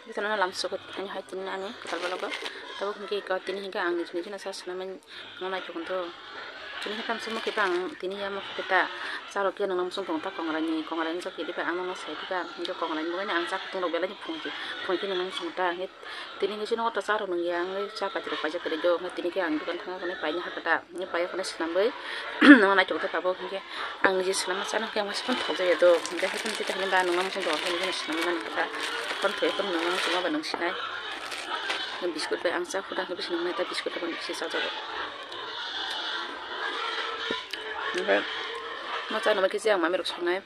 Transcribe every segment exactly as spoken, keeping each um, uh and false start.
Jotono lam sugo thani hai tini ani kwtal balogo. Tabuk hinkhe iko tini hinkhe ang niji niji no sa swnamwi no naitukgo. Tini hinkhe tamsukma khe bang tini ya mokhe ta charok khe nangma muchung tongo ta kongrai ni, kongrai ni jok khe diba ang no sai diba hinkhe kongrai ni bagwi no ang chakhutung rok belai ni phunukhe phunukhe nangma muchung ta hinkhe tini hinkhe chini o ta charok nungya ang cha patirok paijak kwrwi do hinkhe tini khe ang dokan thangna hwnwi paina hakha ta. Ni pai kheno swnamwi nangma naitok khe tabuk hinkhe ang niji swnamma chana khe ang masa phano thokjak ya do. Hinkhe haikhe tei hinba nangma muchung tongo hinwi kheno swnamwi mani kha. Phone thoi phano nangma muchung ma ba nang sinai. Biscuit bai ang cha khuda khe bisi nang nai ta biscuit bai bisi cha jago. Hinkhe ma chana ma khe je ang mami rok songnai.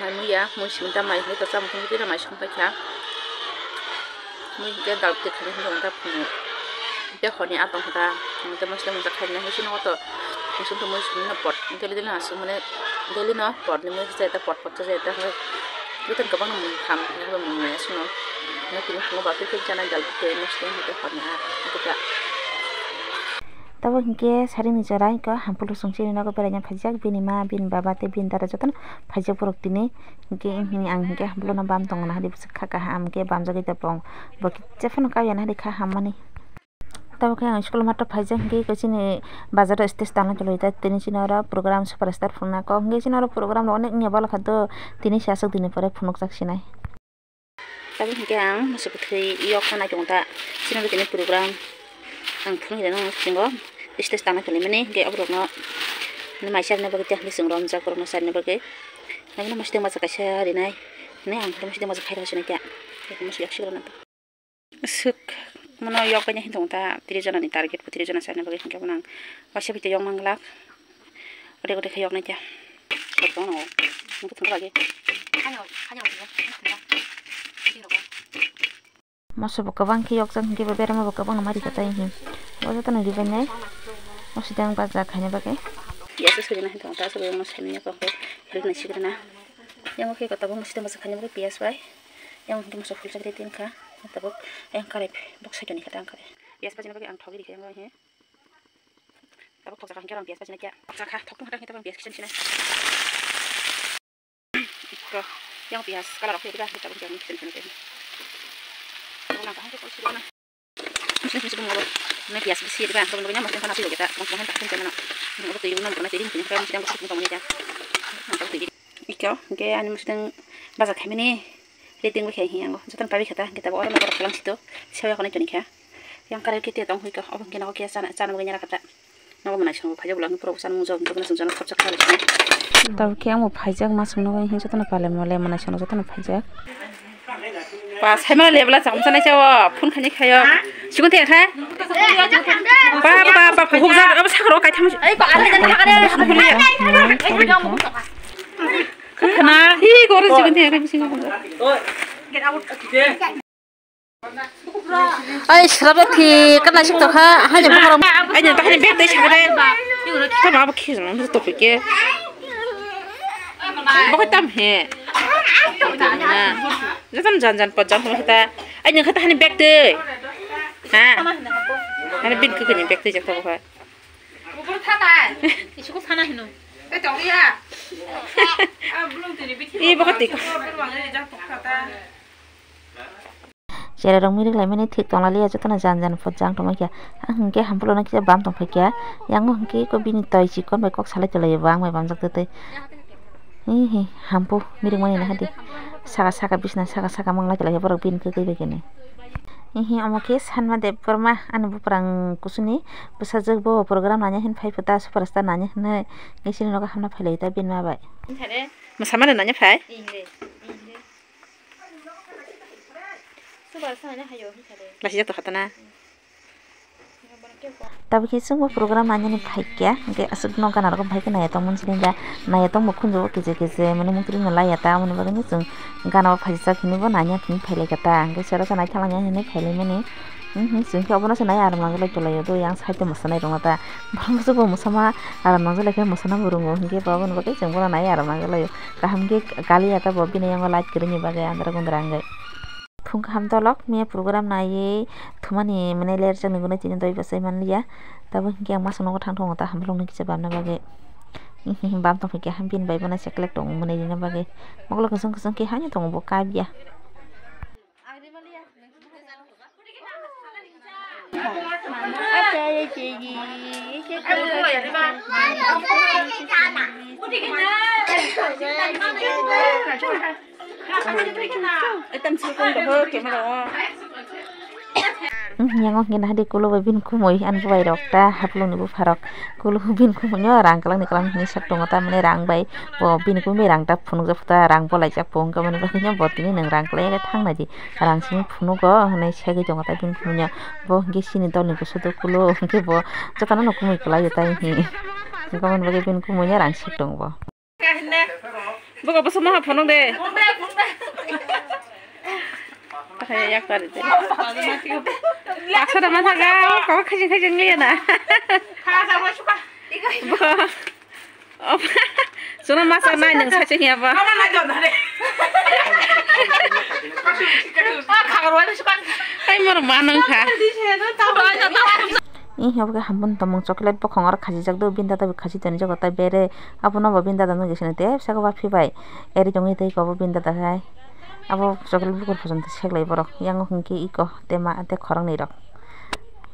Mai muya, mui simi ta mai hinwi kwcham wngkha, tei mai song paikha. Mui hinkhe dal twi khani hinwi wngkha phunuk. Tei horni atong kha ta, tei mosle mosle khaina hai sini auto. Mui song tongmani simi no pot, daily daily no aswk mane daily no pot ni mui se ta pot pot se ta hwnwi. Jotono kwbangma mung tham, mung maya sino. Hwnwi tini phungo ba twi twi chana dal twi mosle mosle horni a, tei ta. Tabuk hinkhe sarini jora hinkhe Hampulu songchini nogo beraina phaijak, bini ma, bini baba tei bini dada jotono phaijak borok tini. Hinkhe ang hinkhe Hampuluno bam tongna hadi bwswk kha kaham hinkhe bamjagwi tabuk bo kicha phano kaiya nahadi kha hammani. Tabuk khe ang school mato phaijak hinkhe chini bazaro stage tangna tongwi ta tini chini oro program superstar phunukna kok hinkhe chini oro program rok onek wngya bwlakha do tini se aswk dini pore phunukjak sinai. Tabuk hinkhe ang musu kwthwi yok kha naitongo ta. Chini tini program ang phunukjak nang singo stage tangna khlaimani hinkhe aborokno mai charwna bagwi tei chwng romjak borokno charwna bagwi. Nangno musu tei masa kaisa rinai hinwi ang musu tei masa khairok sinai khe musu yok sigrana. Swk mano yok bai hinwi tongo ta tris jona ni target bo tris jona charwna bagwi hinkhe bono ang waisa bai tei yok manglak. Ode ode khe yok nai khe. Kotong no. Nungkhe thungkhe lagi. Moso bo kwbang khe yokjak hinkhe bo berama bo kwbang no mari kha tai hin. O jotono ribai nai. O sidang baja khaina bagwi. Yes, sori na hin thong ta sori mo sami ya ko. Help nai sigrana. Yang khe kota bo sidang baja khaina bagwi piyas bai. Yang khe moso phulsa khe tin kha. Tabuk yang kare boksa joni kha tang kare. Piyas bajina bagwi ang thogwi rikha yang he. Tabuk thokjak kha, hinkhe ang piyas bachina khe thoktung kha, hinkhe tabuk ang piyas kisa sinai. Ikko, yang piyas colour rok khe diba, tabuk ang kisa sinai. Tabuk nang kaham khe kol sirwana. Muslim kisa bungo, ne piyas bisi diba, tabuk nang mosong kana tiro kita, tabuk nang kaham khe mano. Tabuk twi nang kana twi ring kini khe muslim kisa bungo ne ja. Nang tabuk twi. Ikko, hinkhe ani muslim baja khaimani. Reading bai khe hiyango jotono pabi khe ta, hinkhe tabuk oro nokbar kalang sito, sewa khonai toni kha. Yang karai khe tong hui kha, obo hinkhe nogo khe chana, chana bagwi nara kha ta. Nogo mwnai songbo phaijak ulo, ang pura chana mung jok, jotono chwng jono thopjak kha. Tabuk khe ang bo phaijak, ma songno bai hinkhe jotono pale mole mwnai songno jotono phaijak. Ba, saimano lebla cham chanai chao, phone khani khayo. Sigon te kha. Ba, ba, ba, kuhuk jak, abo sakro kai tham. Khana, hi goro sigon te kha, sigon te. Ai, srap thik, kana sik tokha, hai de bokoro. Ai, de, tahani bag tei sakre. Tamo abo khis mang, to pike. Bokoi tam he. Jotono jan jan pot jang thangkhe ta. Ai, nang khe tahani bag tei. Ha? Ani bin khe khe ni bag tei jak ta bokha. Bubur thana. Isuku thana hino. Tei tong ya. Ah, belum tini bithi. Ih, bokha tiko. Belum ada jak tok kata. Cherai rok mirik lai mani thik tong lai liya, jotono jan jan pot jang tongma khe. Ang hinkhe Hampulu no kisa bam tong phai khe. Yang o hinkhe ko bini toi chikon bai kok salai tolai bo ang bai bamjak tei. Hihi, Hampu, mirik mani naha di. Saka saka bisna, saka saka manglai khe borok bini kwtwi bai khe ni. Hihi, omo khe Sanma Debbarma, ani buprang kusuni bwsajwk bo program nanya hin phai phuta, superstar nanya hinwi. Ngisini nogo hamna phai lai ta bini ma bai. Mwsamani nanya phai? Lasijak to khatana. Tabuk khe chwngbo program nainani phaikya, hinkhe aswk no gana rok phaikhe naitokmani sini da, naitokbo khunjugo kije kije, mane muktwi no laiya ta, aboni bagwi no chwng gana o phaijak hinwi bo naina hinwi phailaikha ta, hinkhe sero se naithalangya hinwi phailaimani. Chwng khe obono se nai aram nangjalai tonglaio, do yang side o mwsanai rokno ta, borok bwswk bo mwsama aram nangjalai khe mwsana bo rongo, hinkhe bo aboni bagwi chwng bono nai aram nangjalaio, kaham khe kaliya ta bo bini yango light kwrwini bagwi andra gundra wngwi. Phung kaham dolok miya program naiwi thumani mane lerjakni gunwi tini doi bwsai manliya. Tabuk hinkhe ang masuk nogo thang thungo ta hamlwkni kisa bamna bagwi. Bam tongphaikhe ham bini bai bono cheklek tongo mwnwi rina bagwi. Mokolo kwchwng kwchwng khe haino tongo bo kabiya. Yang o hingke nahadi kulo bai bini kumui ani bubai rok ta haplo ni bupha rok kulo bini kumui no rang kwlangni kwlangni hinwi sak tongo tamni rang bai bo bini kumui rang ta phunukjak ta rang bolaijak bo wngkha mani bagwi no bo tini nwng rang kwlai thang nai di rang simi phunugo hinwi segwi tongo ta bini kumui no bo hingke chini dol ni bwswk kulo hingke bo jotono no kumui kwlai o ta hi hingke mani bagwi bini kumui no rang sik tongo bo. Bogo bwswk maha phunuk de. Takhaya yak tari de. Baksa da ma thaga, o kok khaijing khaijing liya na. Bo. Suna masa nai nung sacha hiya ba. Ai moro manung kha. Ih, obo khe hambun tongmung chocolate bokhong oro khachijak do, bini dada bo khachi toni jago tai bere. Abono bo bini dada no gisini tepsa khe waphi bai eri tongwi tei kobo bini dada hai. Abo chocolate bukur phochon seklai borok. Yang o hwnkhe iko tema tei khoroknwi rok.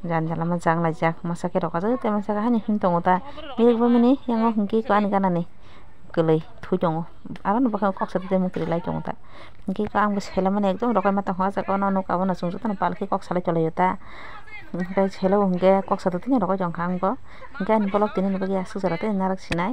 Jan jala ma jang laijak masa khe rok ajak tei masa khe hani him tongo ta. Mirik bo mini yang o hwnkhe iko ani gana ni kwlwi thui tongo. Aro ni bwkhao kok sa tei mukri lai tongo ta. Hwnkhe iko ang bo sela mani ekdom rokoima tongkha o jaga o nok abono chwng jotono pal khe kok salai tonglaio ta. Hwnkhe selo hwnkhe kok sa tongtini rokoi tongkha ang bo. Hwnkhe ani bolok tini ni bagwi aswk jora tei narwk sinai.